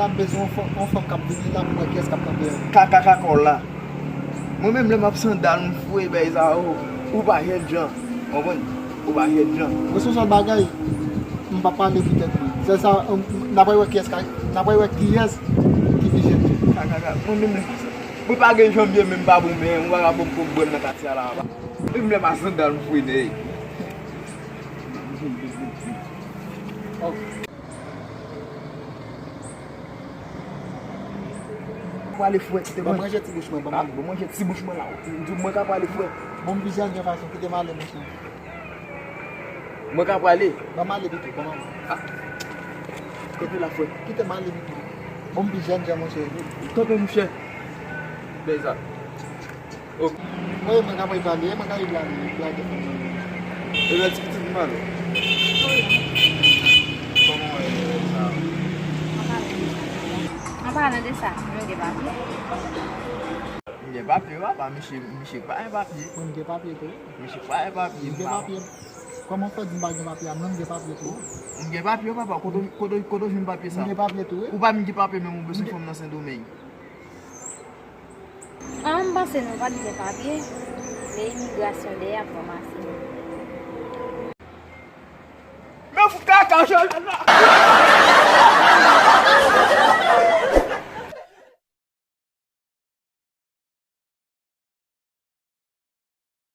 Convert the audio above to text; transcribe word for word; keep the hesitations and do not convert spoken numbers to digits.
M bezwen yon fanm, yon fanm k ap vini la pou mwen kiyès k ap kanpe an. Kaka kaka w la. Mwen menm lè m ap sandal m foure bèy sa yo, ou pa jènjan. Konprann? Ou pa jènjanm. Mwen se yon sèl bagay, m p ap pale pou tèt mwen. Sèl sa, m, n ap wè kiyès ka, n ap wè kiyès ki pi jènjan. Kaka kaka. Mwen menm lè, mwen pa gen janm ye menm pa bon men, ou pa ka bon pou bwè m nan katye a la. Mwen menm lè m a sandal m foure nèg. Prale frè, kite mwen. Ban manje ti bouch mwen, ban manje. Ban manje ti bouch mwen la. Ou di mwen ka prale frè. Bon, m vizyon yon fason, kite m ale, monchè. Mwen ka prale? Ban m ale pito, ban m ale. Ah. Kanpe la frè. Kite m ale pito. Bon, m vizyon, monchè. Kanpe, monchè. Bèy sa. Ok. Mwen, mwen ka pale, mwen ka lage, lage fanm nan. E lè ti pitit m pale. Kòman w wè sa? An palan de sa, nou gen papye? M gen papye, papa, misye, misye pa gen papye. Mwen gen papye tou. Misye pa gen papye. M gen papye. Kòman w fè di m pa gen papye a? Mwen m gen papye tou. M gen papye, papa. Kote, kote, kote w jwenn papye sa? M gen papye tou, wi. Ou pa menm gen papye menm, ou bezwen fanm nan Sendomeng. An, m panse nou pa t gen papye, men imigrasyon dèyè ap ranmase nou. Men fout kaka, Jean-Jean la!